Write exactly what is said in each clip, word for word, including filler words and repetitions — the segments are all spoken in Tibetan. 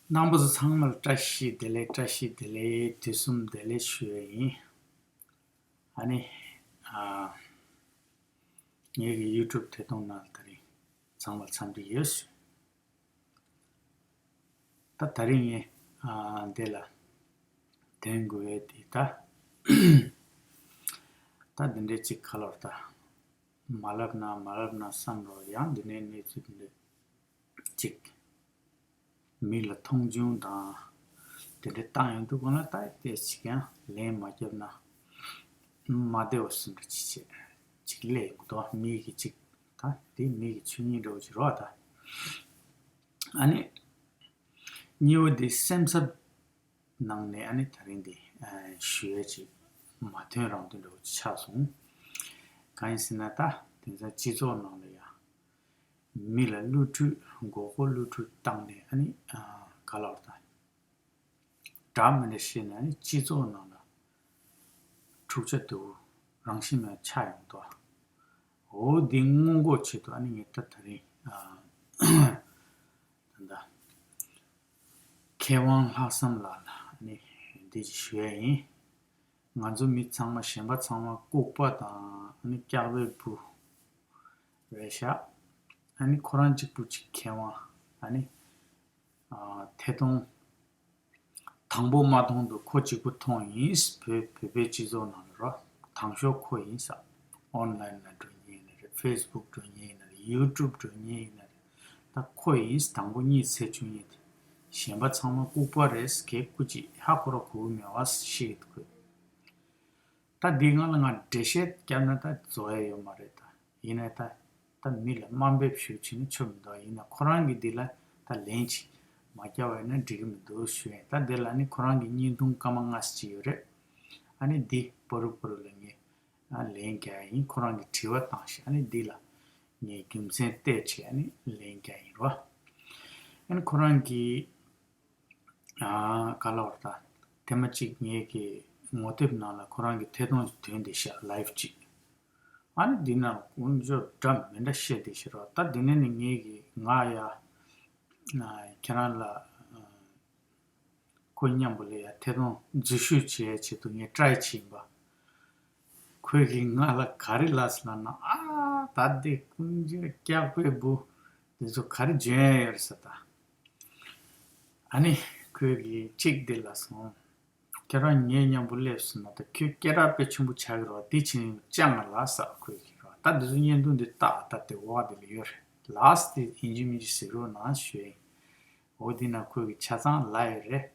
རྣམ་པ་ཚོ་ཚང་མར་བཀྲ་ཤིས་བདེ་ལེགས། བཀྲ་ཤིས་བདེ་ལེགས། དུས་གསུམ་བདེ་ལེགས་ཞུ་ཡ་ཡིན། ཨ་ནི། ཨ། ངེད་ཀྱི་ཡུ་ཊུབ་ཐད་གཏོང་ནང་ལ་དེ་རིང་ཚང་མར་འཚམས་འདྲི་ཡོད་ཞུ། ད་དེ་རིང་ངས་ཨ་འདི་ལ་འདོན་དགོས་ཡས་དེ་ད། ད་འདི་འདྲའི་ཅིག་ཁ་ལོར་ད། མ་ལབ་ན་མ་ལབ་ན་བསམ་རོགས། ཡང་འདི་ནས་གནས་ཚུལ་འདི་ཅིག་མི་ལ་མཐོང་ཆུང་དང་དེ་འདྲ་བཏང་ཡོང་དུས་གང་ལ་ད་ལྟས་ཅིག་ཡང་ལན་མ་བརྒྱབ་ན་མ་བདེ་བ་སུ་འདྲ་ཅིག་བྱེད་ཅིག་སླེབས་ཡོང་གི་འདུག་མི་གི་ཅིག་ད་དེ་མི་གི་ཆོས་ཉིད་འདྲ་བོ་ཅིག་རོགས་ད། ཨ་ནི་གཉིས་པ་དེ་སེམས་འཚབ་ནང་ནས་ཨ་ནི་དེ་རིང་འདི་ཨ་ཞུ་ཡས་ཅིག་མ་ཐོན་རང་དོན་འདྲ་བོ་ཅིག་ཆགས་སོང་། གང་ཡིན་ཟེར་ན་ད་དེང་སང་སྤྱི་ཚོགས་ནང་ལ་ཡང་མི་ལ་བསླུ་བྲིད་མགོ་སྐོར་བསླུ་བྲིད་བཏང་ནས་ཨ་ནི་ཨ་ག་ལབ་དང་འདྲ་མི་འདྲ་བཤད་ནས་ཨ་ནི་སྤྱི་ཚོགས་ནང་ལ་འཁྲུག་ཆ་དུ་རང་བཞིན་མེད་ཆགས་ཡོང་དོ། འོ་འདི་སྔོན་འགོག་ཆེད་དུ་ཨ་ནི་ངས་ད་དེ་རིང་ཨ་ད་ལྟ་མཁས་དབང་ལྷག་བསམ་ལགས་ལ་ཨ་ནི་འདི་ཅིག་ཞུ་ཡ་ཡིན། ང་ཚོ་མི་ཚང་མ་གཞན་པ་ཚང་མ་ལྐུགས་པ་དང་ཨ་ནི་སྐྱག་པའི་བུ་རེད་ཤག་ཨ་ནི་ཁོ་རང་གཅིག་པུ་གཅིག་མཁས་དབང་ཨ་ནི་ཨ་ཐད་གཏོང་དང་པོ་མ་མཐོང་དུས་ཁོ་གཅིག་པུ་མཐོང་ཡིན། བོད་བོད་པའི་སྤྱི་ཚོགས་ནང་ལ་རོ། དང་ཤོས་ཁོ་ཡིན་ས། ཨོན་ལན་ལ་འགྲོ་མཁན་ཡིན་ན་རེད། ཕེ་སི་བུག་འགྲོ་མཁན་ཡིན་ན་རེད། ཡུ་ཊུབ་འགྲོ་མཁན་ཡིན་ན་རེད། ད་ཁོ་ཡིན་ས་དང་པོ་གཉིད་སད་བཅུག་མཁན་དེ། གཞན་པ་ཚང་མ་ལྐུགས་པ་རེད་ཟེར་གི་སྐུ་མཁྱེན་ཧ་གོ་ར་གོ་གི་མེད་པ་ཤེས་ཀྱི་འདུག་གོ། ད་འདི་སྒང་ལ་ང་འགྲེལ་བཤད་བརྒྱབ་ན་ད་རྫོགས་ཡ་ཡོད་མ་རེད་ད། ཡིན་ན་ད་ད་མི་ལ་དམའ་འབེབས་ཞུ་བྱེད་ན་ཆོ་མི་འདུག་ཡིན་ན་ཁོ་རང་གི་འདི་ལ་ད་ལན་ཅིག་མ་བརྒྱབ་པ་ཡིན་ན་འགྲིག་གི་མི་འདུག་ཞུ་ཡིན། ད་འདི་ལ་ནི་ཁོ་རང་གི་བརྙན་ཐུང་སྐར་མ་ལྔ་ཙམ་ཅིག་ཡོད་རེད། ཨ་ནི་འདི་པོ་རུ་པོ་རུ་ལ་ངས་ཨ་ལན་རྒྱག་ཡ་ཡིན། ཁོ་རང་གི་དྲི་བ་བཏང་ཤག་ཨ་ནི་འདི་ལ་ངས་རྒྱུ་མཚན་བལྟས་བྱས་ཨ་ནི་ལན་རྒྱག་ཡིན་རོ། ཨ་ནི་ཁོ་རང་གི་ཨ་ག་ལབ་ར་ད། ཐེངས་མ་གཅིག་ངེད་ཀྱི་ངོ་དེབ་ནང་ལ་ཁོ་རང་གི་ཐད་གཏོང་ཅིག་ཐོན་བསྡད་ཤག་ལའིབ་ཅིག་ཨ་ནི་འདི་ནང་དཀོན་མཆོག་འདྲ་མི་འདྲ་བཤད་བསྡད་ཤག་རོ། ད་འདི་ནས་ནི་ངེད་ཀྱི་ང་ཡ་ཨ་ཁྱེད་རང་ལ་ཨ་ཁོ་མཉམ་པོ་ལ་ཡ་ཐད་གཏོང་འཛུལ་ཞུགས་བྱེད་ཡ་ཆེད་དུ་ངས་ཊ་རའི་བྱས་ཡིན་པ། ཁོས་ཀྱིས་ང་ལ་ག་རེ་ལབ་སོང་ལབ་ན། ཨ་ད་འདི་དཀོན་མཆོག་སྐྱག་པའི་བུ་འདི་ཚོ་ག་རེ་འཇོན་ཡ་ཡོད་རེད་ཟེར་ད། ཨ་ནི་ཁོས་ཀྱིས་གཅིག་འདི་ལབ་སོང་། ཁྱེད་རང་ངའི་མཉམ་པོ་སླེབས་སོང་ན་ད་ཁྱོད་སྐད་གྲགས་དཔེ་ཆེན་པོ་ཆགས་ཀྱི་རེད་བ། འདི་བྱས་ན་ཅང་ང་ལབ་ཟེར། ཁོས་ཀྱིས་རེད་བ། ད་འདི་ཚོ་བརྙན་ཐུང་འདི་ལྟ། ད་དེ་འོག་འདི་ལ་ཡོད་རེད། ལགས་སོ། དེ་ཡིན་གཅིག་མིན་གཅིག་གཟིགས་རོགས་གནང་ཞུ་ཡིན། འོ་འདི་ན་ཁོས་ཀྱིས་ཆ་ཚང་ལབ་ཡོད་རེད།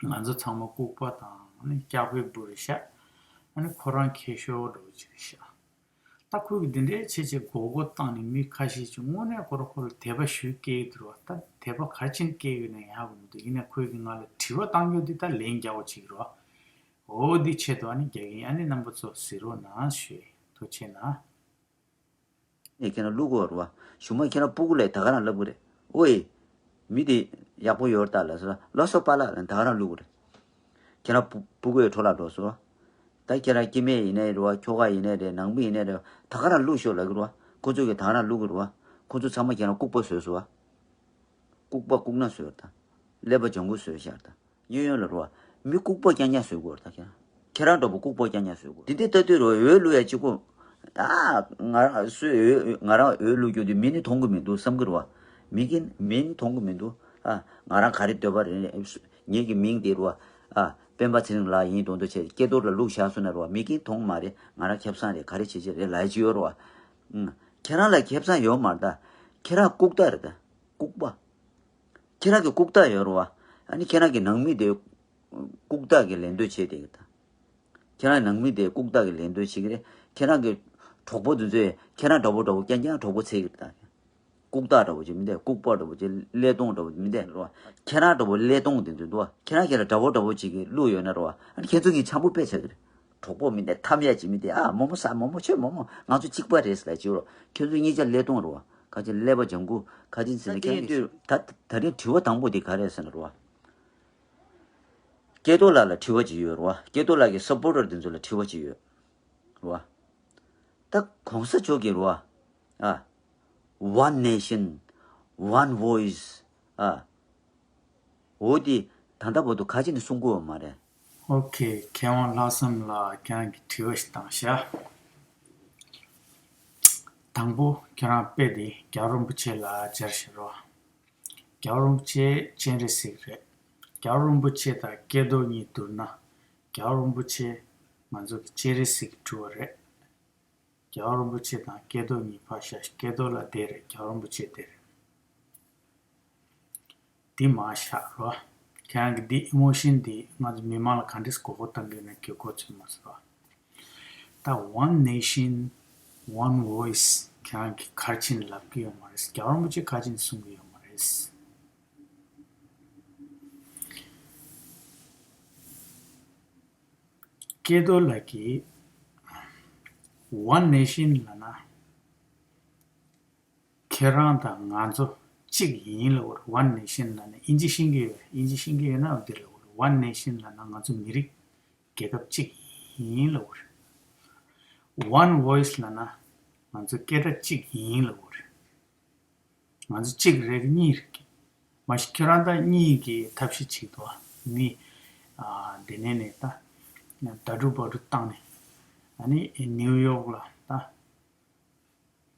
ང་ཚོ་ཚང་མ་ལྐུགས་པ་དང་ཨ་ནི་སྐྱག་པའི་བུ་རེད་ཤག་ཨ་ནི་ཁོ་རང་མཁས་ཤོས་འདྲ་བོ་ཅིག་རེད་ཤག་ད་ཁོས་ཀྱིས་འདི་འདྲའི་བྱས་བྱས་མགོ་སྐོར་བཏང་ནས་མི་ཁ་ཤས་ཀྱིས་དངོས་གནས་ཁོ་རང་ཁོ་ལ་དད་པ་ཞེ་པོ་སྐྱེ་གི་འདུག་རོ། ད་དད་པ་ག་རེ་བྱས་ནས་སྐྱེ་གི་ཡོད་ན་ཡང་ཧ་གོ་མི་འདུག་ཡིན་ནའི་ཁོས་ཀྱིས་ང་ལ་དྲི་བ་བཏང་རྒྱུ་འདི་ད་ལན་རྒྱག་པ་བྱེད་ཀྱི་རོ། འོ་འདི་ཆེད་དུ་ཨ་ནི་རྒྱག་གི་ཡིན། ཨ་ནི་རྣམ་པ་ཚོ་གཟིགས་རོགས་གནང་ཞུ་ཡིན། ཐུགས་རྗེ་གནང་། ནས་ཁྱེད་རང་བླུག་དགོས་རེད་བ། གཞུག་མ་ཁྱེད་རང་སྤུ་གུ་ལ་ད་ག་རང་ལབ་དགོས་རེད། ཨོའི། མི་དེ་ཡག་པོ་ཡོད་རེད་ད་ལབ་སོང་། ལགས་སོ་པཱ་ལགས་ལབ་ད་ག་རང་བླུག་དགོས་རེད། ཁྱེད་རང་སྤུ་སྤུ་གུའི་འཕྲོ་བརླག་འགྲོ་སོང་། ད་ཁྱེད་རང་སྐྱེ་དམན་ཡིན་ནའི་རེད་བ། ཁྱོ་ག་ཡིན་ནའི་རེད། ནང་མི་ཡིན་ནའི་རེད། ད་ག་རང་བླུག་ཤོག་ལབ་ཀྱི་རེད་བ། ཁོ་ཚོ་གིས་ད་ག་རང་བླུག་གི་རེད་བ། ཁོ་ཚོ་ཚང་མ་ཁྱེད་རང་ལྐུགས་པ་བཟོས་སོང་བ། ལྐུགས་པ་ལྐུགས་ན་བཟོས་ད། ཀླད་པ་ལྗང་ཁུ་བཟོས་ཤག་ད། གཡས་གཡོན་ལ་རོ། མི་ལྐུགས་པ་རྐྱང་རྐྱང་བཟོས་དགོས་རེད་ད་ཁྱེད་རང་། ཁྱེད་རང་འདྲ་པོ་ལྐུགས་པ་རྐྱང་རྐྱང་བཟོས་དགོས། དེ་འདྲ་ལྟ་དུས་རོ། འོས་བླུག་ཡ་གཅིག་པོ། ཨ། ང་རང་སུས་འོས་ང་རང་འོས་བླུག་རྒྱུ་དེ་མི་ནི་མཐོང་གི་མི་འདུག་བསམ་གི་རེད་བ། མི་གིན་མི་ནི་མཐོང་གི་མི་འདུག་ཨ། ང་རང་ག་རེ་འདོད་པ་རེད། ངེད་ཀྱི་མིང་དེ་རེད་བ། ཨ། སྤེན་པ་ཚེ་རིང་ལགས་ཡིན་མདོག་མདོག་བྱས་སྐལ་རྡོར་ལ་བླུགས་བཞག་སོང་ན་རེད་བ། མི་གིན་མཐོང་མ་རེད། ང་རང་ཁེ་བཟང་རེད། ག་རེ་བྱེད་བྱེད་རེད་ལབ་ཡ་གཅིག་ཡོད་རེད་བ། ཨ། ཁྱེད་རང་ལ་ཁེ་བཟང་ཡོད་མ་རེད་ད། ཁྱེད་རང་ལྐུགས་རྟགས་རེད་ད། ལྐུགས་པ། ཁྱེད་རང་གི་ལྐུགས་རྟགས་ཡོད་རེད་བ། ཨ་ནི་ཁྱེད་རང་གི་ནང་མི་དེ་ལྐུགས་རྟགས་ཀྱི་ལད་ཟློས་བྱས་བསྡད་ཀྱི་ད། ཁྱེད་རང་ནང་མི་དེ་ལྐུགས་རྟགས་ཀྱི་ལད་ཟློས་བྱེད་ཀྱི་རེད། ཁྱེད་རང་གི་གྲོགས་པོ་དེ་ཚོས་ཁྱེད་རང་འདྲ་པོ་འདྲ་པོ་རྐྱང་རྐྱང་གྲོགས་པོ་འཚོལ་གྱི་རེད་ད། ལྐུགས་རྟགས་འདྲ་པོ་ཅིག་མི་འདུག་ལྐུགས་པ་འདྲ་པོ་ཅིག་ཀླད་སྟོང་འདྲ་པོ་མི་འདུག་རེད་བ། ཁྱེད་རང་འདྲ་པོ་ཀླད་སྟོང་དེ་ཚོ་འདུག་བ། ཁྱེད་རང་ཁྱེད་རང་འདྲ་པོ་འདྲ་པོ་ཅིག་གིས་བླུགས་ཡོད་ན་རེད་བ། ཨ་ནི་ཁྱེད་ཚོ་གཉིས་འཆམ་པོ་དཔེ་ཆགས་ཀྱི་རེད། གྲོགས་པོ་མི་འདུག་འཐམ་ཡ་ཅིག་མི་འདུག་ཨ་མོག་མོག་ཟ། མོག་མོག་མཆོད། མོག་མོག་ང་ཚོ་གཅིག་པ་རེད་ཟེར་ལབ་ཅིག་རོ། ཁྱོད་ཚོ་གཉིས་ཆ་ཀླད་སྟོང་རེད་བ། ཁ་ཅིག་ཀླད་པ་ལྗང་ཁུ། ཁ་ཅིག་ཟེར་ན་ད་ཁྱེད་ཀྱི་ད་ད་རིང་དྲི་བ་དང་པོ་དེ་ག་རེ་རེད་ཟེར་ན་རེད་བ། སྐལ་རྡོར་ལགས་ལ་དྲི་བ་ཅིག་ཡོད་རེད་བ། སྐལ་རྡོར་ལགས་ཀྱི་སབ་པོར་ཊར་དེ་ཚོ་ལ་དྲི་བ་ཅིག་ཡོད་རེད་བ། ད་གོང་ས་མཆོག་གིས་རེད་བ། ཨ། One nation, one voice. ཨ། འོ་དེ་ད་ལྟ་བར་དུ་ག་ཅི་ནས་གསུང་གི་ཡོད་མ་རེད། ཨོ་ཁེ། མཁས་དབང་ལྷག་བསམ་ལགས་ཁྱེད་རང་གི་དྲི་བ་ཞིག་བཏང་ཤག་དང་པོ་ཁྱེད་རང་དཔེ་དེ་རྒྱལ་བ་རིན་པོ་ཆེ་ལ་སྦྱར་བཞག་རོགས། རྒྱལ་བ་རིན་པོ་ཆེ་སྤྱན་རས་གཟིགས་རེད། རྒྱལ་བ་རིན་པོ་ཆེ་དང་ཀྱེ་རྡོར་གཉིས་བསྡུར་ན། རྒྱལ་བ་རིན་པོ་ཆེ་ང་ཚོ་གི་སྤྱན་རས་གཟིགས་གྲུབ་པ་རེད། རྒྱལ་བ་རིན་པོ་ཆེ་དང་ཀྱེ་རྡོར་གཉིས་ཕར་བཞག་ཀྱེ་རྡོར་ལ་དེ་རེད། རྒྱལ་བ་རིན་པོ་ཆེ་དེ་རེད། འདི་མར་བཞག་རོགས། ཁྱེད་རང་གི་འདི་ཨི་མོ་ཤན་འདི་ང་ཚོ་མི་མང་ལ་ག་འདྲས་མགོ་སྐོར་བཏང་གི་ཡོད་ན་གི་མགོ་ཚོད་མ་ཟེར་རོགས། ད་One Nation One Voice ཁྱེད་རང་གི་ག་རེ་བྱས་ནས་ལབ་ཀྱི་ཡོད་མ་རེད། རྒྱལ་བ་རིན་པོ་ཆེ་ག་རེ་བྱས་ནས་གསུང་གི་ཡོད་མ་རེད། ཀྱེ་རྡོར་ལགས་ཀྱིས་One Nation ལབ་ན། ཁྱེད་རང་དང་ང་ཚོ་གཅིག་ཡིན་ལབ་པ་རེད། One Nation ལབ་ན་ཨིན་ཇི་ཤེས་ཀྱི་ཡོད། ཨིན་ཇི་ཤེས་ཀྱི་ཡོད་ན་འདི་ལབ་པ་རེད། One Nation ལབ་ན་ང་ཚོ་མི་རིགས་རྒྱལ་ཁབ་གཅིག་ཡིན་ལབ་པ་རེད། One Voice ལབ་ན་ང་ཚོ་སྐད་སྒྲ་གཅིག་ཡིན་ལབ་པ་རེད། ང་ཚོ་གཅིག་རེད་གཉིས་རེད། མ་གཞི་ཁྱེད་རང་ད་གཉིས་ཀྱི་ཐབས་ཤེས་བྱེད་དོ། མི་ཨ་དེ་ནས་ནས་ད་ད་རུ་བ་རུ་བཏང་ནས་ཨ་ནི་ནིའུ་ཡོག་ལ་ད་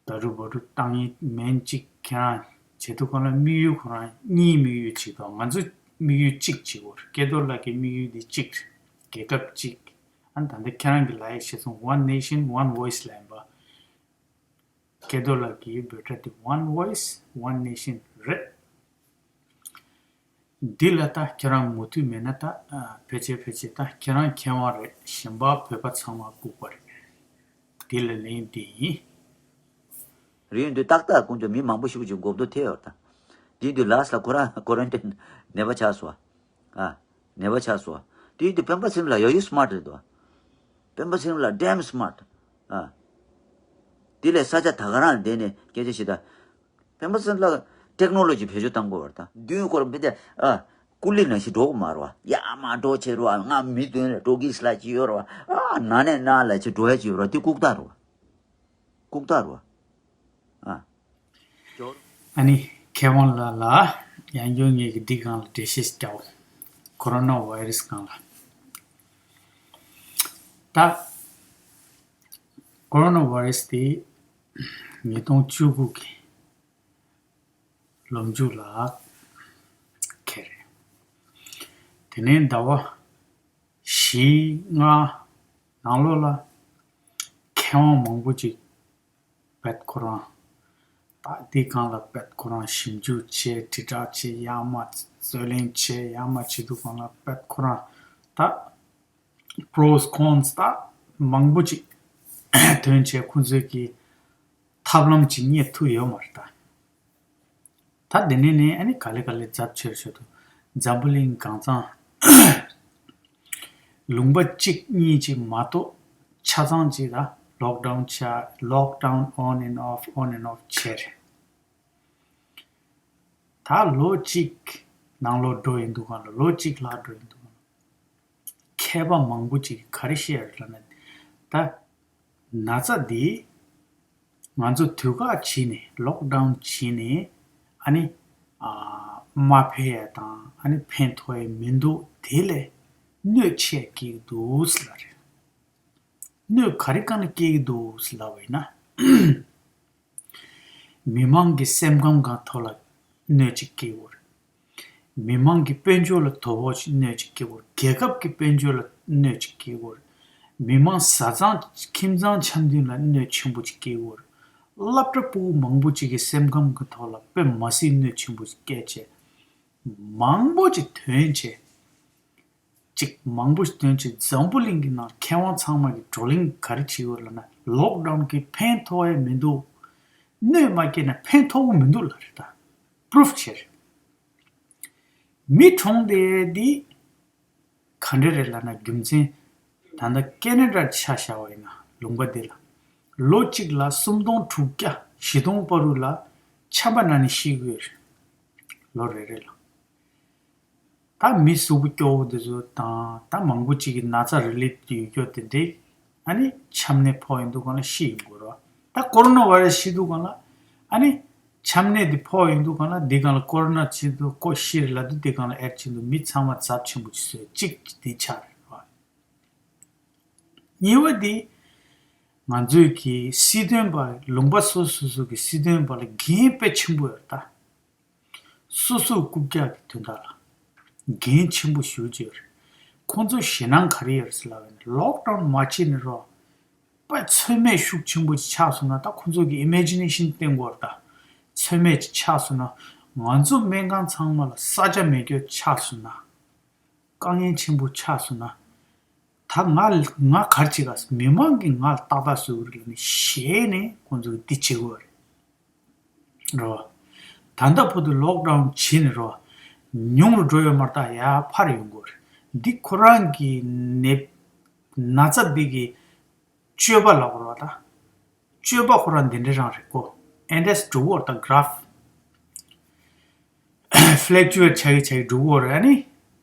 ད་རུ་བ་རུ་བཏང་ཡིན་མིན་གཅིག་ཁྱེད་རང་བྱེད་དུས་གང་ལ་དམིགས་ཡུལ་ཁོ་རང་གཉིས་དམིགས་ཡུལ་བྱེད་དོ། ང་ཚོ་དམིགས་ཡུལ་གཅིག་བྱེད་དགོས་རེད། ཀྱེ་རྡོར་ལགས་ཀྱི་དམིགས་ཡུལ་འདི་གཅིག་རེད། རྒྱལ་ཁབ་གཅིག་ཨ་ནི་ད་ལྟ་ཁྱེད་རང་གི་ལབ་ཡས་བྱས་སོང་། One Nation One Voice ལབ་ཡིན་པ། ཀྱེ་རྡོར་ལགས་ཀྱི་འབོད་སྒྲ་དེ་One Voice One Nation རེད། འདི་ལ་ད་ཁྱེད་རང་མོས་མཐུན་མེད་ན་ད་ཕལ་ཆེར་ཕལ་ཆེར་ད་ཁྱེད་རང་མཁས་དབང་རེད། གཞན་པ་བོད་པ་ཚང་མ་ལྐུགས་པ་རེད། འདི་ལ་ལན་འདི་ཡིན། རེད་འདུག་ཏག་ཏག་དཀོན་མཆོག་མི་མང་པོ་ཞེ་པོ་ཅིག་མགོ་བསྡོ་ཐེབས་ཡོད་ད། འདི་འདུག་ལགས་ལ་ཁོ་རང་ཀོ་རན་ཊིན་ནད་པ་ཆགས་སོང་། ཨ། ནད་པ་ཆགས་སོང་། དེ་དུས་སྤེན་པ་ཚེ་རིང་ལགས་ཡ་ཡུ་སི་མར་ཊི་རེད་དོ། སྤེན་པ་ཚེ་རིང་ལགས་ཌེམ་སི་མར་ཊི། ཨ། དེ་ལས་ས་ཆ་ད་ག་རང་བསྡད་ནས་སྐད་ཆ་བཤད་ད། སྤེན་པ་ཚེ་རིང་ལགས་ཊེག་ནོ་ལོ་ཇི་བེད་སྤྱོད་བཏང་དགོས་པ་རེད་ད། མདུན་སྐོར་བི་དེ་ཨ། ཀུ་ལི་ནང་བཞིན་འགྲོ་གི་མ་རེད་བ། ཡར་མར་འགྲོ་བྱེད་རེད་བ། ང་མི་མདུན་ལ་འགྲོ་གི་ཞིག་ལ་ཅི་ཡོད་རེད་བ། ཨ་ན་ནས་ན་ལ་ཅི་འགྲོ་ཡ་ཅི་ཡོད་རེད་བ། དེ་ལྐུགས་རྟགས་རེད་བ། ལྐུགས་རྟགས་རེད་བ། ཨ། ཨ་ནི་མཁས་དབང་ལགས་ལ་ཡང་སྐྱོན་ངེད་ཀྱི་འདི་སྒང་ལ་འགྲེལ་བཤད་རྒྱག་གོ། ཀོ་རོ་ན་བྷའི་རེ་སི་སྒང་ལ། ད་ཀོ་རོ་ན་བྷའི་རེ་སི་དེ་ཉིས་སྟོང་བཅུ་དགུ་གི་ལོ་མཇུག་ལ་ཁེལ་རེད། དེ་ནས་ཟླ་བ་བཞི་ལྔ་ནང་ལོགས་ལ་མཁས་དབང་མང་པོ་ཅིག་བེད་ཁོ་རང་། ད་འདི་སྒང་ལ་བེད་ཁོ་རང་ཞིབ་འཇུག་བྱས། དྲིལ་བསྒྲགས་བྱས། ཡར་མར་རྩོད་གླེང་བྱས། ཡར་མར་བྱེད་དུས་སྒང་ལ་བེད་ཁོ་རང་ད་པྲོ་སི་ཀོན་སི་ད་མང་པོ་ཅིག་ཐོན་བྱས། ཁོ་ཚོས་ཀྱི་ཐབས་ལམ་ཅིག་རྙེད་ཐུབ་ཡོད་མ་རེད་ད། ད་དེ་ནས་ནས་ཨ་ནི་ག་ལེ་ག་ལེ་ཛབ་ཆེར་ཆེར་དུ་འཛམ་བུ་གླིང་གང་ཚང་ལུང་པ་གཅིག་གཉིས་གཅིག་མ་གཏོགས་ཆ་ཚང་གཅིག་ལ་ལོག་ཌའུན་ཆ་ལོག་ཌའུན་on and off on and off བྱས་རེད། ད་ལོ་གཅིག་ནང་ལོགས་འགྲོ་ཡིན་འདུག་ག་ལ་ལོ་གཅིག་ལྷག་འགྲོ་ཡིན་འདུག་ག་ལ། མཁས་པ་མང་པོ་ཅིག་གིས་ག་རེ་བཤད་ཡོད་ལབ་ན། ད་ན་ཚ་འདི་ང་ཚོ་དུས་བཀག་བྱས་ནས་ལོག་ཌའུན་བྱས་ནས་ཨ་ནི་ཨ་མ་ཕེབས་ཡ་དང་ཨ་ནི་ཕན་ཐོགས་ཡ་མི་འདུག་དེ་ལས་གནོད་ཆེ་སྐྱེལ་གྱི་འདུག་ཟེར་ལབ་རེད། གནོད་ག་རེ་གང་ལ་སྐྱེལ་གྱི་འདུག་ཟེར་ལབ་པ་ཡིན་ན། མི་མང་གི་སེམས་ཁམས་གང་ཐོག་ལ་གནོད་ཅིག་སྐྱེལ་དགོས་རེད། མི་མང་གི་དཔལ་འབྱོར་ལ་དོ་ཕོག་ཅིག་གནོད་ཅིག་སྐྱེལ་དགོས་རེད། རྒྱལ་ཁབ་ཀྱི་དཔལ་འབྱོར་ལ་གནོད་ཅིག་སྐྱེལ་དགོས་རེད། མི་མང་བཟའ་ཚང་ཁྱིམ་ཚང་འཆམ་མཐུན་ལ་གནོད་ཆེན་པོ་ཅིག་སྐྱེལ་དགོས་རེད། སློབ་གྲྭ་ཕྲུ་གུ་མང་པོ་ཅིག་གི་སེམས་ཁམས་ཀྱི་ཐོག་ལ་དཔེ་མ་སྲིད་གནོད་ཆེན་པོ་ཅིག་སྐྱེལ་བྱས། མང་པོ་ཅིག་ཐོན་བྱས། ཅིག་མང་པོ་ཞིག་ཐོན་ཅིག་འཛམ་བུ་གླིང་གི་ནང་མཁས་དབང་ཚང་མ་གི་བགྲོ་གླེང་ག་རེ་བྱེད་ཡོད་ལབ་ན། ལོག་ཌའུན་གི་ཕན་ཐོགས་ཡ་མི་འདུག་གནོད་མ་སྐྱེལ་ན་ཕན་ཐོགས་གི་མི་འདུག་ལབ་རེད། ད་པུ་རུབ་བྱས་རེད། མི་གྲོངས་བསྡད་འདི་ག་འདྲ་རེད་ལབ་ན། རྒྱུ་མཚན་ད་ལྟ་ཀེ་ན་ཌར་ཆ་བཞག་པ་ཡིན་ན་ལུང་པ་འདི་ལ་ལོ་གཅིག་ལ་སུམ་སྟོང་དྲུག་བརྒྱ་བཞི་སྟོང་བར་དུ་ལ་ཆམ་པ་ན་ནས་ཤི་གི་ཡོད་རེད། ལོ་རེ་རེ་ལ། ད་མི་གཟུགས་པོ་སྐྱོ་བོ་འདི་ཚོ་དང་ད་མང་པོ་ཅིག་གི་ན་ཚ་རི་ལི་ཡོད་རྒྱུ་དེ་འདྲའི་ཨ་ནི་ཆམ་ནད་ཕོག་ཡོང་དུས་སྒང་ལ་ཤི་ཡོང་གི་རེད་བ། ད་ཀོ་རོ་ན་བྷའི་རེ་སི་ཤི་དུས་སྒང་ལ་ཨ་ནི་ ཆམ་ནད་འདི་ཕོག་ཡོང་དུས་སྒང་ལ་འདི་སྒང་ལ་ཀོ་རོ་ན་ཆེད་དུ་ཀོ་ཤི་རེད་ལབ་དུས་འདི་སྒང་ལ་ཨེཌ་ཆེད་དུ་མི་ཚང་མ་ཚབས་ཆེན་པོ་ཅིག་བཟོས་གཅིག་འདི་ཆགས་རེད་བ། གཉིས་པ་འདི་ང་ཚོའི་གི་སྲིད་དོན་པ་ལུང་པ་སོ་སོ་སོ་གི་སྲིད་དོན་པ་ལ་འགན་དཔེ་ཆེན་པོ་ཡོད་ད། སོ་སོའི་རྐུབ་བཀྱག་གི་དོན་དག་ལ་འགན་ཆེན་པོ་ཞེ་པོ་ཅིག་ཡོད་རེད། ཁོང་ཚོ་ཞེད་སྣང་ག་རེ་ཡོད་རེད་ཟེར་ལབ་པ་ཡིན་ན་ལོག་ཌའུན་མ་བྱས་ནས་རོགས། པ་ཚོད་མེད་ཤུགས་ཆེན་པོ་ཅིག་ཆགས་སོང་ན་ད་ཁོང་ཚོ་གི་ཨི་མེ་ཇི་ནེ་ཤན་བསྟན་དགོས་རེད་ད། ཚོད་མེད་ཅིག་ཆགས་སོང་ན་ང་ཚོ་སྨན་ཁང་ཚང་མ་ལ་ས་ཆ་མེད་རྒྱུ་ཆགས་སོང་ན། དཀའ་ངལ་ཆེན་པོ་ཆགས་སོང་ན། ད་ང་ང་ག་རེ་བྱེད་ག་མི་མང་གིས་ང་ལ་ཏག་ཏག་བཟོ་གི་རེད་ལབ་ནས་ཞེད་ནས་ཁོང་ཚོ་གིས་འདི་བྱེད་དགོས་རེད། རོ། ད་ལྟ་བར་དུ་ལོག་ཌའུན་བྱས་ནས་རོ། ཉུང་རུ་འགྲོ་ཡོད་མ་རེད་ད་ཡར་འཕར་ཡོང་གི་རེད། འདི་ཁོ་རང་གི་ནད་ན་ཚ་འདི་གི་བཅོས་པ་ལབ་དགོས་རེད་ད། བཅོས་པ་ཁོ་རང་འདི་འདྲ་རང་རེད་ཀོ། ཨེ་འདྲས་འགྲོ་གི་རེད་ད་གྷ་རབ་ཕི་ལེག་ཅུ་ཨེཊ་ཆགས་ཀྱི་ཆགས་ཀྱི་འགྲོ་གི་རེད། ཨ་ནི།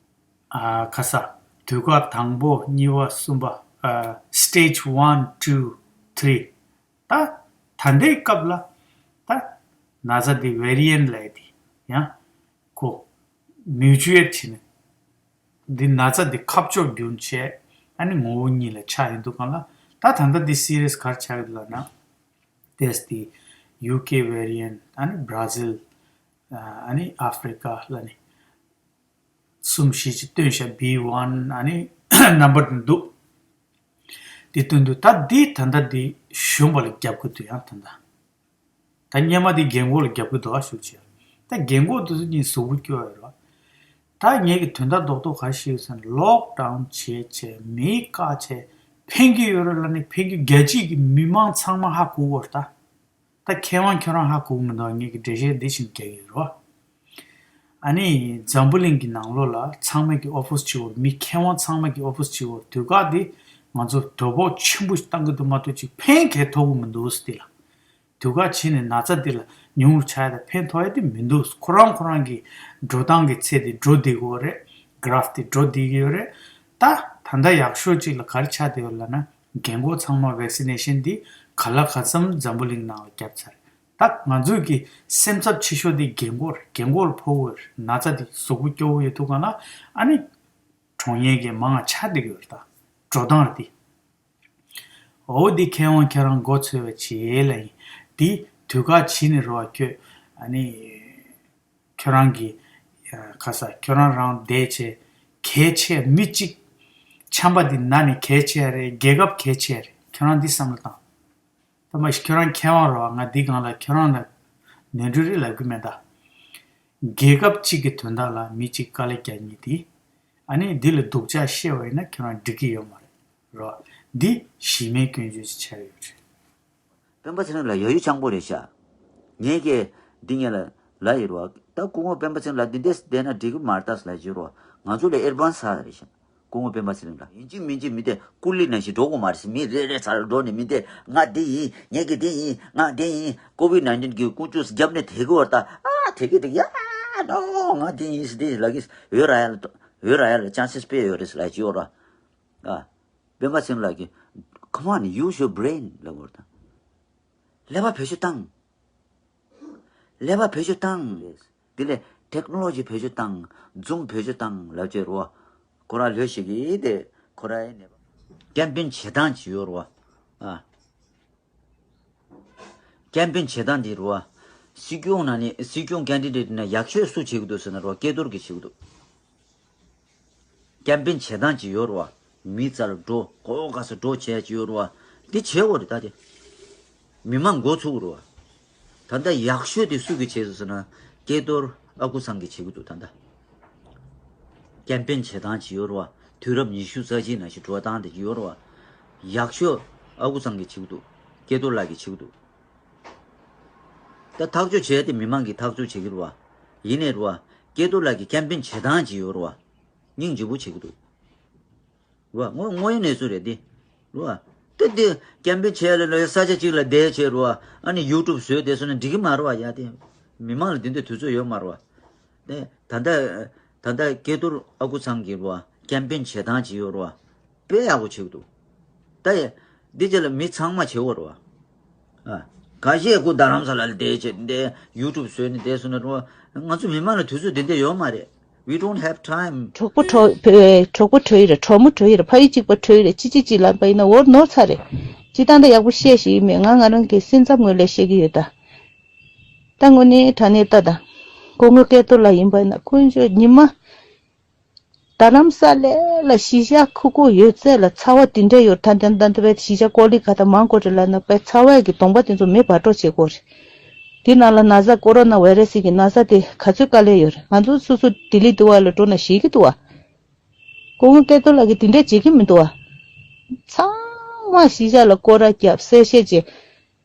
ཨ་ཁ་ས། དུས་བཀག་དང་པོ་གཉིས་པ་གསུམ་པ། ཨ་སི་ཊེ་ཇི་ཝན་ཊུ་ཐི་རི། ད་ད་ལྟའི་སྐབས་ལ་ད་ན་ཚ་འདི་ཝེ་རི་ཡན་ཊི་ལབ་ཡ་དེ་ཡང་ཁོ་མིའུ་ཅུ་ཨེཊ་བྱས་ནས་འདི་ན་ཚ་འདི་ཁ་གཅོག་རྒྱུན་ཆད་ཨ་ནི་ངོ་བོ་གཉིས་ལ་ཆགས་ཡོང་དུས་སྒང་ལ་ད་ད་ལྟ་འདི་སི་རི་ཡས་ག་རེ་ཆགས་ཡོད་ལབ་ན་ཏེས་འདི་ཡུ་ཀེ་ཝེ་རི་ཡན་ཊི་ཨ་ནི་བྷ་ར་ཟིལ་ཨ་ནི་ཨ་ཧྥི་རི་ཀ་ལ་ནི། གསུམ་བཞི་ཅིག་སྟོན་ཤག་བྷི་ཝན་ཨ་ནི་ནམ་བར་དུ་འདུག་དེ་སྟོན་དུས་ད་འདི་ད་ལྟ་འདི་གཞོན་པ་ལ་རྒྱབ་ཀྱི་འདུག་ཡང་ད་ལྟ། ད་སྔོན་མ་འདི་རྒན་གོག་ལ་རྒྱབ་ཀྱི་འདུག་ཨ་ཞུ་ཆེ། ད་རྒན་གོག་དེ་ཚོ་གཉིས་གཟུགས་པོ་སྐྱོ་བ་ཡོད་རོ། ད་ངེད་ཀྱི་དོན་དག་རྡོག་རྡོག་ག་རེ་ཞིག་ཡོད་ཟེར་ན་ལོག་ཌའུན་བྱས་བྱས་མི་བཀག་བྱས་ཕན་གྱི་ཡོད་རེད་ལབ་ནས་ཕན་གྱི་རྒྱལ་སྤྱིའི་གི་མི་མང་ཚང་མ་ཧ་གོ་གི་ཡོད་རེད་ད། ད་མཁས་དབང་ཁྱོད་རང་ཧ་གོ་གི་མི་འདུག་ངེད་ཀྱི་འགྲེལ་བཤད་འདི་བཞིན་རྒྱག་གི་ཡོད་རོ། ཨ་ནི་འཛམ་བུ་གླིང་གི་ནང་ལོགས་ལ་ཚང་མ་གི་ཨོ་ཕིས་གཅིག་པོ་མི་མཁས་དབང་ཚང་མ་གི་ཨོ་ཕིས་གཅིག་པོ་དུས་བཀག་འདི་ང་ཚོ་དོ་ཕོག་ཆེན་པོ་ཞིག་བཏང་གི་འདུག་མ་གཏོགས་ཅིག་ཕན་གང་ཐོགས་གི་མི་འདུག་ཟེར་ཏེ་ལ། དུས་བཀག་ཕྱིན་ནས་ན་ཚ་འདི་ལ་ཉུང་རུ་ཆགས་ཡ་དང་ཕན་ཐོགས་ཡ་དེ་མི་འདུག་ཁོ་རང་ཁོ་རང་གི་འགྲོ་སྟངས་ཀྱི་ཚད་དེ་འགྲོ་བསྡད་ཀྱི་ཡོད་རེད། གྷ་རབ་དེ་འགྲོ་བསྡད་ཀྱི་ཡོད་རེད། ད་ད་ལྟ་ཡག་ཤོས་གཅིག་ལ་ག་རེ་ཆགས་བསྡད་ཡོད་ལབ་ན་རྒན་གོག་ཚང་མ་ཝེག་སི་ནེ་ཤན་འདི་ག་ལ་ག་ཚོད་འཛམ་བུ་གླིང་ནང་ལ་བརྒྱབ་ཚར། ད་ང་ཚོས་ཀྱི་སེམས་འཚབ་ཆེ་ཤོས་དེ་རྒན་གོག་རེད། རྒན་གོག་ལ་ཕོག་གི་ཡོད་རེད། ན་ཚ་དེ་གཟུགས་པོ་སྐྱོ་བོ་ཡོད་དུས་སྒང་ལ་ཨ་ནི་གྲོངས་མཁན་གྱི་མང་ང་ཆགས་བསྡད་ཀྱི་ཡོད་རེད། ད་འགྲོ་སྟངས་རེད་དེ། འོ་འདི་མཁས་དབང་ཁྱེད་རང་མགོ་ཚོས་པ་བྱེད་ལ་ཡིན། འདི་དུས་བཀག་ཕྱིན་ནས་རོ་ཁྱོད་ཨ་ནི་ཁྱོད་རང་གི་ཁ་ས་ཁྱོད་རང་རང་བསྡད་བྱས་གལ་ཆེ་མི་གཅིག་ཆམ་པ་འདི་ན་ནས་གལ་ཆེ་རེད། རྒྱལ་ཁབ་གལ་ཆེ་རེད། ཁྱོད་རང་འདི་བསམ་བློ་བཏང་། ད་མ་གཞི་ཁྱོད་རང་མཁས་དབང་རོ་ང་འདི་སྒང་ལ་ཁྱོད་རང་ལ་ནོར་འཁྲུལ་རེད་ལབ་གི་མེད་ད། རྒྱལ་ཁབ་གཅིག་གི་དོན་དག་ལ་མི་གཅིག་དཀའ་ལས་རྒྱག་མཁན་དེ། ཨ་ནི་འདི་ལ་སྡུག་ཅག་བཤད་པ་ཡིན་ན་ཁྱོད་རང་འགྲིག་གི་ཡོད་མ་རེད། རོ། འདི་གཞི་མེད་སྐྱོན་བརྗོད་ཅིག་ཆགས་ཡོད་རེད། སྤེན་པ་ཚེ་རིང་ལགས་ཡ་ཡུ་ཆང་པོ་རེད་ཤག་ངས་ཀྱི་འདི་ངས་ལ་ལ་ཡིར་བ། ད་སྐུ་ངོ་སྤེན་པ་ཚེ་རིང་ལགས་འདི་འདྲས་བསྡད་ན་འགྲིག་གི་མ་རེད་ད་ལ་ཡིར་བ། ང་ཚོ་ལ་ཨེ་ཌི་ཝན་སི་ཚར་རེད་ཤག་སྐུ་ངོ་སྤེན་པ་ཚེ་རིང་ལགས། ཡིན་གཅིག་མིན་གཅིག་མི་དེ་ཀུ་ལི་ནང་བཞིན་འགྲོ་དགོས་མ་རེད་ཟེར། མི་རེ་རེ་ཚར་འགྲོ་ནས་མི་དེ་ང་འདི་ཡིན། ངས་ཀྱི་འདི་ཡིན། ང་འདི་ཡིན། ཀོ་བིད་ནའིན་ཊིན་གྱི་ཀུན་སྤྱོད་རྒྱབ་ནས་དེ་གི་བར་ད་ཨ་དེ་གི་དེ་ཡ་ནོ་ང་འདི་ཡིན་ཟེར་དེ་ལ་གི་འོས་ར་ཡ་ལ་འོས་ར་ཡ་ལ་ཅན་སེ་སི་དཔེ་ཡོད་རེད་ཟེར་ལ་ཅི་ཡོད་ར། ཨ། སྤེན་པ་ཚེ་རིང་ལགས་ཀྱིས། Come on, use your brain ལབ་དགོས་རེད་ད། ཀླད་པ་བེད་སྤྱོད་བཏང་། ཀླད་པ་བེད་སྤྱོད་བཏང་། དེ་ལས་ཊེག་ནོ་ལོ་ཇི་བེད་སྤྱོད་བཏང་། ཛུམ་བེད་སྤྱོད་བཏང་ལབ་བྱས་རོ། ཁོ་རང་ལྷོད་ཤིག་གིས་དེ་ཁོ་རང་ཡིན་ནས་པ། ཀེམ་པེན་བྱེད་སྟངས་ཅིག་ཡོད་རོ། ཨ། ཀེམ་པེན་བྱེད་སྟངས་འདི་རོ། སྲིད་སྐྱོང་ནང་ནས་སྲིད་སྐྱོང་ཀེན་ཌི་ཌེ་ཊི་ནང་ཡག་ཤོས་སུ་བྱེད་ཀྱི་འདུག་ཟེར་ན་རོ་སྐལ་རྡོར་གྱིས་བྱེད་ཀྱི་འདུག་ཀེམ་པེན་བྱེད་སྟངས་ཅིག་ཡོད་རེད་བ། མི་རྩར་འགྲོ་གོ་ག་ས་འགྲོ་བྱས་ཅིག་ཡོད་རེད་བ། འདི་བྱེད་དགོས་རེད་ད་དེ། མི་མང་མགོ་ཚོས་རེད་བ། ད་ལྟ་ཡག་ཤོས་དེ་སུ་གིས་བྱས་སོང་ཟེར་ན་སྐལ་རྡོར་ཨ་ཁུ་ཚང་གིས་བྱེད་ཀྱི་འདུག་ད་ལྟ། ཀེམ་པེན་བྱེད་སྟངས་ཅིག་ཡོད་རེད་བ། དུས་རབས་ཉི་ཤུ་རྩ་གཅིག་ནང་བཞིན་འགྲོ་སྟངས་དེ་ཅིག་ཡོད་རེད་བ། ཡག་ཤོས་ཨ་ཁུ་ཚང་གིས་བྱེད་ཀྱི་འདུག་སྐལ་རྡོར་ལགས་ཀྱིས་བྱེད་ཀྱི་འདུག་ད་ཐག་གཅོད་བྱས་ཏེ་མི་མང་གིས་ཐག་གཅོད་བྱེད་ཀྱི་རེད་བ། ཡིན་ནའི་རེད་བ། སྐལ་རྡོར་ལགས་ཀྱི་ཀེམ་པེན་བྱེད་སྟངས་ཅིག་ཡོད་རེད་བ། སྙིང་རྗེ་པོ་བྱེད་ཀྱི་འདུག་རེད་བ། དངོས་དངོས་ཡོད་གནས་ཚུལ་རེད་འདི། རེད་བ། ད་འདི་ཀེམ་པེན་བྱས་ལ་ལ་ས་ཆ་གཅིག་ལ་བསྡད་བྱས་རེད་བ། ཨ་ནི་ཡུ་ཊུབ་བཟོས་བསྡད་སོང་ན་འགྲིག་གི་མ་རེད་བ་ཡ་དེ། མི་མང་ལ་འདི་འདྲ་དུས་ཚོད་ཡོད་མ་རེད་བ། དེ་ད་ལྟ་ད་ལྟ་སྐལ་རྡོར་ཨ་ཁུ་ཚང་གིས་རེད་བ་ཀེམ་པེན་བྱེད་སྟངས་ཅིག་ཡོད་རེད་བ། དཔེ་ཡག་པོ་བྱེད་ཀྱི་འདུག་ད་ཡ། འདི་རྗེས་ལ་མི་ཚང་མ་བྱེད་དགོས་རེད་བ། ཨ། ཁ་ཤས་ཁོ་རྡ་རམ་ས་ལ་ལ་བསྡད་བྱས་འདི་ཡུ་ཊུབ་བཟོས་ནས་བསྡད་སོང་ན་རོ། ང་ཚོ་མི་མང་ལ་དུས་ཚོད་དེ་འདྲ་ཡོད་མ་རེད། We don't have time. གྲོགས་པོ་གྲོགས་བོད་གྲོགས་པོ་གྲོགས་ཡིན་རེད། གྲོགས་མོ་གྲོགས་ཡིན་རེད། ཕ་ཡུལ་གཅིག་པ་གྲོགས་ཡིན་རེད། ཅི་ཅི་ཅི་ལབ་པ་ཡིན་ན་འོར་ནོར་ཚར་རེད། སྤྱིར་བཏང་ད་ཡག་པོ་བཤད་ཤེས་ཡིན་མེད། ང་ང་རང་གི་སེམས་ཙམ་ངོས་ལས་བཤད་ཀྱི་ཡོད་ད། ད་དངོས་གནས་དྲང་གནས་ལྟ་ད། སྐུ་ངོ་སྐལ་རྡོར་ལགས་ཡིན་པ་ཡིན་ན་ཁོང་ཚོས་ཉི་མ། རྡ་རམ་ས་ལའི་ལ་གཞིས་ཆགས་ཁུག་ཁུག་ཡོད་ཚད་ལ་ཚ་བ་དེ་འདྲ་ཡོད། ད་ད་ད་ད་པའི་གཞིས་ཆགས་ཀོ་ལི་ག་ད་མང་གོ་རེ་ལ་ན་པའི་ཚ་བའི་གི་གདོང་པ་དེ་ཚོ་མེ་འབར་འགྲོ་བྱེད་གོ་རེད། དེ་ནང་ལ་ན་ཚ་ཀོ་རོ་ན་བྷའི་རེ་སི་གི་ན་ཚ་དེ་ག་ཚོད་དཀའ་ལས་ཡོད་རེད། ང་ཚོ་སོ་སོ་ལྡི་ལི་འདུག་བ་ལ་འགྲོ་ན་ཤེས་ཀྱི་འདུག་བ། སྐུ་ངོ་སྐལ་རྡོར་ལགས་ཀྱིས་དེ་འདྲ་བྱེད་ཀྱི་མི་འདུག་བ། ཚང་མ་གཞིས་ཆགས་ལ་སྐོར་ར་བརྒྱབ་གསལ་བཤད་བྱས།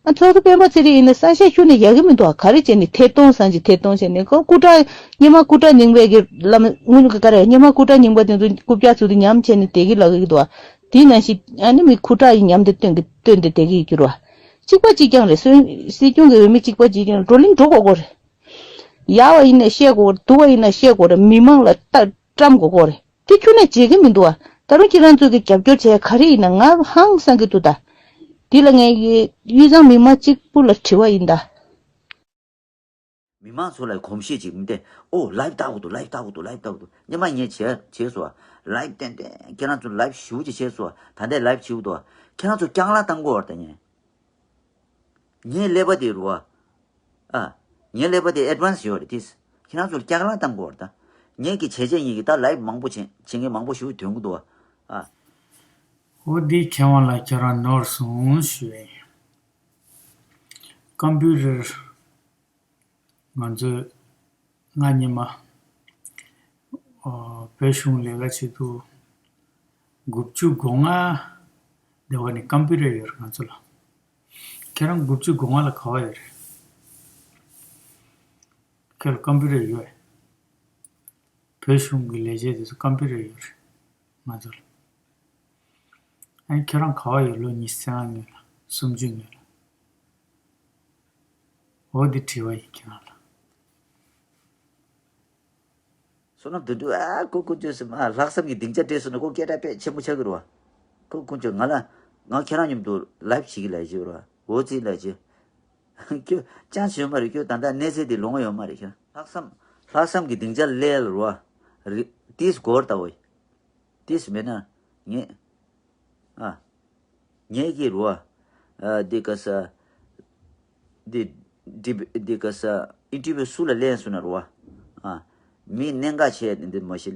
ཨ་ཚོགས་གཙོ་སྤེན་པ་ཚེ་རིང་ཡིན་ན་ས་ཆ་ཤུ་ནས་ཡག་གི་མི་འདུག་ཨ། ག་རེ་བྱས་ནས་ཐད་གཏོང་ཟེར་གྱི་ཐད་གཏོང་བྱས་ནས་ཁོ་སྐུ་དྲག་སྔོན་མ་སྐུ་དྲག་རྙིང་པའི་གི་ལམ་སྔོན་ག་རེ་སྔོན་མ་སྐུ་དྲག་རྙིང་པ་དེ་ཚོ་རྐུབ་བཀྱག་ཚུགས་ཏེ་ཉམས་བྱས་ནས་བསྡད་ཀྱི་ལབ་ཀྱི་འདུག་ཨ། དེ་ནང་བཞིན་ཨ་ནི་མི་སྐུ་དྲག་ཡིན་ཉམས་དེ་སྟོན་གྱི་སྟོན་ཏེ་བསྡད་ཀྱི་ཡོད་ཀྱི་རེད་བ། གཅིག་པ་གཅིག་རྐྱང་རེད། སྲིད་སྲིད་སྐྱོང་གི་འོས་མི་གཅིག་པ་གཅིག་རྐྱང་བགྲོ་གླེང་འགྲོ་དགོས་ཀྱི་རེད། ཡག་པ་ཡིན་ན་བཤད་དགོས་རེད། སྡུག་པ་ཡིན་ན་བཤད་དགོས་རེད། མི་མང་ལ་ལྟ་བཀྲམ་དགོས་ཀྱི་རེད། དེ་ཁྱོན་ནས་བྱེད་ཀྱི་མི་འདུག་བ། ད་རུང་ཁྱེད་རང་ཚོ་གི་རྒྱབ་སྐྱོར་བྱས་ག་རེ་ཡིན་ན་ང་ཧང་སང་གི་འདུག་ད། འདི་ལ་ངས་ཡི་དབུས་གཙང་མི་མང་གཅིག་པུ་ལ་དྲི་བ་ཡིན་ད། མི་མང་ཚོ་ལ་གོམས་གཤིས་ཅིག་མི་བསྟན། ཨོ་ལའིབ་ལྟ་དགོས་འདུག་ལའིབ་ལྟ་དགོས་འདུག་ལའིབ་ལྟ་དགོས་འདུག་སྔོན་མ་ངས་བྱས་བྱས་སོང་བ། ལའིབ་ཏན་ཏན་ཁྱེད་རང་ཚོ་ལའིབ་ཞེ་པོ་ཅིག་བྱས་སོང་བ། ད་ལྟའི་ལའིབ་བྱེད་དགོས་འདུག་བ། ཁྱེད་རང་ཚོ་རྐྱང་ལག་བཏང་དགོས་བ་ད་ངས། ངའི་ཀླད་པ་དེ་རུ་བ། ཨ། ངའི་ཀླད་པ་དེ་ཨེ་ཌི་ཝན་སི་ཡོད་རེད་དེ། ཁྱེད་རང་ཚོར་སྐྱག་ལང་གཏང་དགོས་རེད་ད། ངས་ཀྱི་བྱས་རྗེས་ཡིན་གྱི་ད་ལའིབ་མང་པོ་བྱེད་བྱེད་མཁན་མང་པོ་ཞིག་ཐོན་གྱི་འདུག་བ། ཨ། འོ་འདི་མཁས་དབང་ལགས་ཁྱེད་རང་ནོར་སོང་ཞུ་ཡིན། ཀམ་པུ་ཊར་ང་ཚོས་སྔ་ཉི་མ། ཨོ། བོད་གཞུང་ལས་ཀ་བྱེད་དུས་དགུ་བཅུ་གོ་ལྔ་སྡེ་བ་ནས་ཀམ་པུ་ཊར་ཡོད་རེད་ང་ཚོ་ལ། ཁྱེད་རང་དགུ་བཅུ་གོ་ལྔ་ལ་ག་བ་ཡོད་རེད། ཁྱེད་ལ་ཀམ་པུ་ཊར་ཡོད། བོད་གཞུང་གི་ལས་བྱེད་དེ་ཚོ་ཀམ་པུ་ཊར་ཡོད་རེད་ང་ཚོ་ལ། ཨ་ནི་ཁྱེད་རང་ག་བ་ཡོད་ལོ་ཉི་ཤུ་རྩ་ལྔ་སྔོན་ལ་སུམ་ཅུ་སྔོན་ལ། འོ་འདི་དྲི་བ་ཡིན་ཁྱེད་རང་ལ། བསོད་ནམས་དོན་གྲུབ་ཨ་ཁོ་ཁོ་ཚོས་སེམས་ཨ་ལྷག་བསམ་གྱི་སྡིངས་ཆ་སྤྲད་སོང་ན་ཁོ་སྐད་གྲགས་དཔེ་ཆེན་པོ་ཆགས་ཀྱི་རེད་བ། ཁོ་ཁོ་ཚོས་ང་ལ་ང་ཁྱེད་རང་མཉམ་དུ་ལའིབ་བྱེད་ཀྱི་ལབ་ཀྱི་རེད་བ། འོ་ཙི་ལབ་ཀྱི། ཁྱོད་ཅང་བྱེད་མ་རེད། ཁྱོད་ད་ལྟ་གནས་ཚད་དེ་ལོང་བ་ཡོད་མ་རེད་ཁྱོད། ལྷག་བསམ་ལྷག་བསམ་གྱི་སྡིངས་ཆ་སླེབས་རེད་བ། རེད་ཏིས་སྒོར་ལྟ་བུ། ཏིས་མེད་ན་ངས། ཨ། ངས་ཀྱི་རུ་བ། ཨ། འདི་ག་ས། འདི། འདི་འདི་ག་ས། ཨིན་ཊར་བིའུ་སུ་ལ་ལེན་སུ་ན་རུ་བ། ཨ། མི་གནད་འགག་ཆེ་འདི་མ་ཤེས་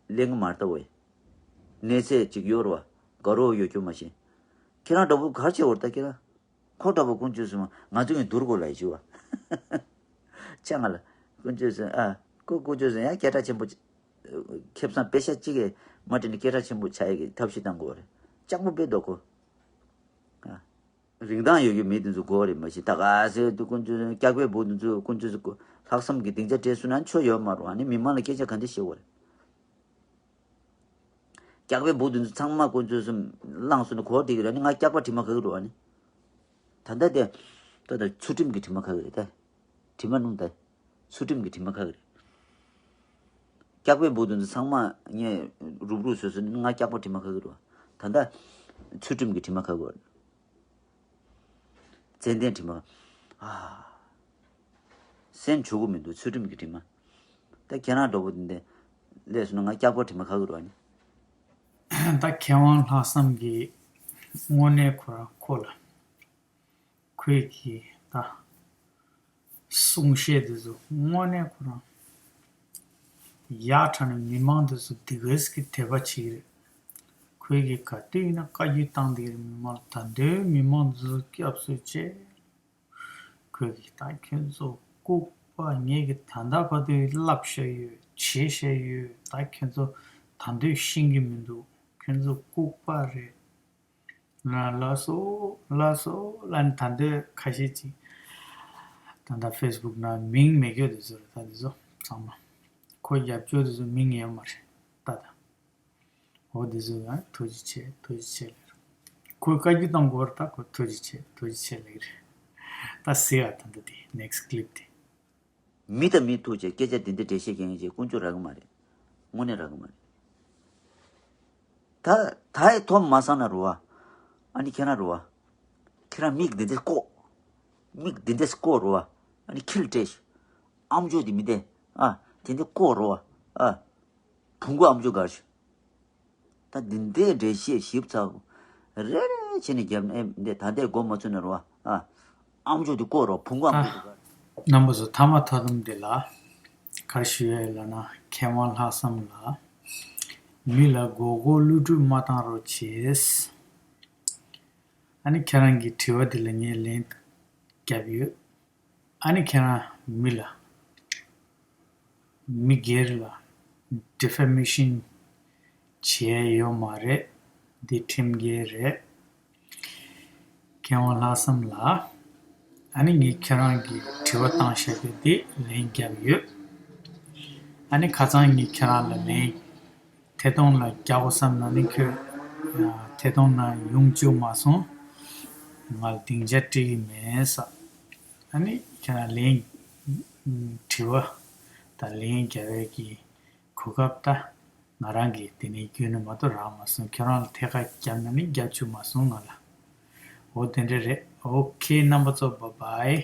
ལེན་གི་མ་ལྟ་བས། གནས་ཚད་ཅིག་ཡོད་རུ་བ། དགའ་རོགས་ཡོད་རྒྱུ་མ་ཤེས། ཁྱེད་རང་འདྲ་པོ་གར་ཆེ་བར་ལྟ་ཁྱེད་རང་། ཁོ་འདྲ་པོ་ཀུན་སྤྱོད་སུ་ང་ཚོ་གི་འདུར་དགོས་ལ་ཞུ་བ། ཆ་ང་ལ། ཀུན་སྤྱོད་སུ་ཨ། ཁོ་ཀུན་སྤྱོད་སུ་ཡང་སྐད་གྲགས་ཆེན་པོ། ཁེ་བཟང་པེ་ཤ་གཅིག་གིས་མ་དྲན་ནས་སྐད་གྲགས་ཆེན་པོ་ཆགས་ཡས་ཀྱི་ཐབས་ཤེས་གཏང་དགོས་རེད། ལྕགས་པོ་དཔེ་འདོག་ཁོ། ཨ། རིན་ཐང་ཡོད་རྒྱུ་མི་དེ་ཚོ་དགོས་རེད་མ་གཞི་ད་ག་ཟེར་དུ་ཀུན་སྤྱོད་སྐྱག་པའི་བུ་དེ་ཚོ་ཀུན་སྤྱོད་ལྷག་བསམ་གྱི་སྡིངས་ཆ་སྤྲད་སོང་ན་ཆོ་ཡོད་མ་རུང་ཨ་ནི་མི་མང་ལ་སྐད་ཆ་ག་འདྲ་བཤད་དགོས་རེད། སྐྱག་པའི་བུ་དེ་ཚོ་ཚང་མ་ཀུན་སྤྱོད་སུ་བླངས་སོང་ན་གོ་བདེ་གི་རེད་ནི་ང་སྐྱག་པ་དྲི་མ་ཁ་གི་རུ་ཨ་ནི། ད་ལྟ་དེ། ད་ལྟ་ཚུལ་ཁྲིམས་ཀྱི་དྲི་མ་ཁ་གི་རེད་ད། དྲི་མ་སྣུམ་ད། ཚུལ་ཁྲིམས་ཀྱི་དྲི་མ་ཁ་གི་རེད། སྐྱག་པའི་བུ་དེ་ཚོ་ཚང་མ་ངས་རུབ་རུབ་བཟོས་སོང་ནི་ང་སྐྱག་པ་དྲི་མ་ཁ་གི་རུ། ད་ལྟ། ཚུལ་ཁྲིམས་ཀྱི་དྲི་མ་ཁ་གི་རེད། ཙན་དན་དྲི་མ། ཨ། སེམས་ཆུ་གུ་མི་འདུག་ཚུལ་ཁྲིམས་ཀྱི་དྲི་མ། ད་ཁྱེད་རང་འདྲ་པོ་འདི་འདྲ་སླེབས་སོང་ན་ང་སྐྱག་པ་དྲི་མ་ཁ་གི་རུ་ཨ་ནི། ད་མཁས་དབང་ལྷག་བསམ་གྱིས་དངོས་གནས་ཁོ་རང་ཁོ་ལ་ཁོས་ཀྱིས་ད་གསུང་བཤད་དེ་ཚོ་དངོས་གནས་ཁོ་རང་ཡག་ཕྲ་ནས་མི་མང་དེ་ཚོ་སྡུག་གས་ཀྱི་དད་པ་བྱེད་ཀྱི་རེད། ཁོས་ཀྱིས་ག་དུས་ཡིན་ན་བཀའ་བཀྱོན་བཏང་བསྡད་ཀྱི་རེད་མི་མང་ལ། ད་དུང་མི་མང་དེ་ཚོ་སྐྱབས་སུ་མཆི། ཁོས་ཀྱིས་ད་ཁྱོད་ཚོ་ལྐུགས་པ་ངས་ཀྱིས་ད་ལྟ་བར་དུ་བསླབ་བྱས་ཡོད་བྱས་བྱས་ཡོད། ད་ཁྱོད་ཚོ་ད་དུང་ཤེས་ཀྱི་མི་འདུག་ཁྱོད་ཚོ་ལྐུགས་པ་རེད། ལ་ལགས་སོ་ལགས་སོ་ལབ་ནས་ད་འདོད་ཁ་ཤས་ཅིག་ད་ལྟ་ཕེ་སི་བུག་ནང་མིང་མེད་རྒྱུ་དེ་ཚོ་རེད། ད་དེ་ཚོ་ཚང་མ་ཁོ་རྒྱབ་སྐྱོར་དེ་ཚོ་མིང་ཡོད་མ་རེད་ད་ད། འོ་དེ་ཚོ་ཡང་ཐུགས་རྗེ་ཆེ་ཐུགས་རྗེ་ཆེ་ལབ་རེད། ཁོས་བཀའ་བཀྱོན་བཏང་དགོས་རེད་ད་ཁོ་ཐུགས་རྗེ་ཆེ་ཐུགས་རྗེ་ཆེ་ལབ་རེད། ད་ཟེར་ཡ་ད་འདི་དེ་ནེག་སི་ཊི་ཀི་ལིབ་དེ། མི་དང་མི་ཐུག་བྱས་སྐད་ཆ་འདི་འདྲ་འགྲེལ་བཤད་མཁན་ཅིག་དཀོན་མཆོག་རག་གི་མ་རེད། དངོས་གནས་རག་གི་མ་རེད། ད་ད་ཡི་ཐོག་མ་སང་ན་རུ་བ། ཨ་ནི་ཁྱེད་རང་རུ་བ། ཁྱེད་རང་མིག་འདི་འདྲ་ལྐོག་མིག་འདི་འདྲས་བསྐོར་རོ་བ། ཨ་ནི་ཁྱི་ལ་སྤྲད་ཤིག་ཨམ་ཅོག་འདི་མི་བདེ། ཨ། དེ་འདྲས་བསྐོར་རོ་བ། ཨ། བོང་གུ་ཨམ་ཅོག་སྒར་ཤིག་ད་འདི་འདྲས་འགྲེལ་བཤད་ཞིབ་ཚགས་རེ་རེ་བྱས་ནས་བརྒྱབ་ནས་འདི་ད་ལྟའི་མགོ་མ་ཚོས་ན་རོ་བ། ཨ། ཨམ་ཅོག་འདི་བསྐོར་རོ། བོང་གུ་ཨམ་ཅོག་འདི་སྒར། རྣམ་པ་ཚོ་མཐའ་མ་མཐའ་སྡོམ་འདི་ལ་ག་རེ་ཞུ་ཡས་ལབ་ན། མཁས་དབང་ལྷག་བསམ་ལགས། མི་ལ་མགོ་སྐོར་གློད་གྲོལ་མ་བཏང་རོགས་བྱས། ཨ་ནི་ཁྱེད་རང་གི་དྲི་བ་འདི་ལ་ངས་ལན་བརྒྱབ་ཡོད། ཨ་ནི་ཁྱེད་རང་མི་ལ། མི་སྒེར་ལ་ཌི་ཕེ་མེ་ཤིན་བྱས་ཡོད་མ་རེད། འདི་ཁྲིམས་འགལ་རེད། མཁས་དབང་ལྷག་བསམ་ལགས། ཨ་ནི་ངས་ཁྱེད་རང་གི་དྲི་བ་བཏང་བཞག་པ་འདི་ལན་བརྒྱབ་ཡོད། ཨ་ནི་ཁ་སང་ངས་ཁྱེད་རང་ལ་ལན་ཐད་གཏོང་ལ་རྒྱག་དགོས་བསམ་ན་ནི་ཁྱོད་ཐད་གཏོང་ནང་ཡོང་བཅུག་མ་སོང་། ང་ལ་སྡིངས་ཆ་སྤྲད་ཀྱི་མེད་ས། ཨ་ནི་ཁྱེད་རང་ལན་དྲི་བ་དང་ལན་རྒྱག་ཡས་ཀྱི་གོ་སྐབས་ད་ང་རང་གིས་དེ་ནས་བརྒྱུད་ནས་མ་གཏོགས་རག་མ་སོང་། ཁྱེད་རང་ལ་ཐད་ཀར་བརྒྱབ་ན་ནི་རྒྱབ་བཅུག་མ་སོང་ང་ལ། འོ་དེ་འདྲ་རེད། ཨོ་ཁེ་རྣམ་པ་ཚོ། བཱའི་བཱའི།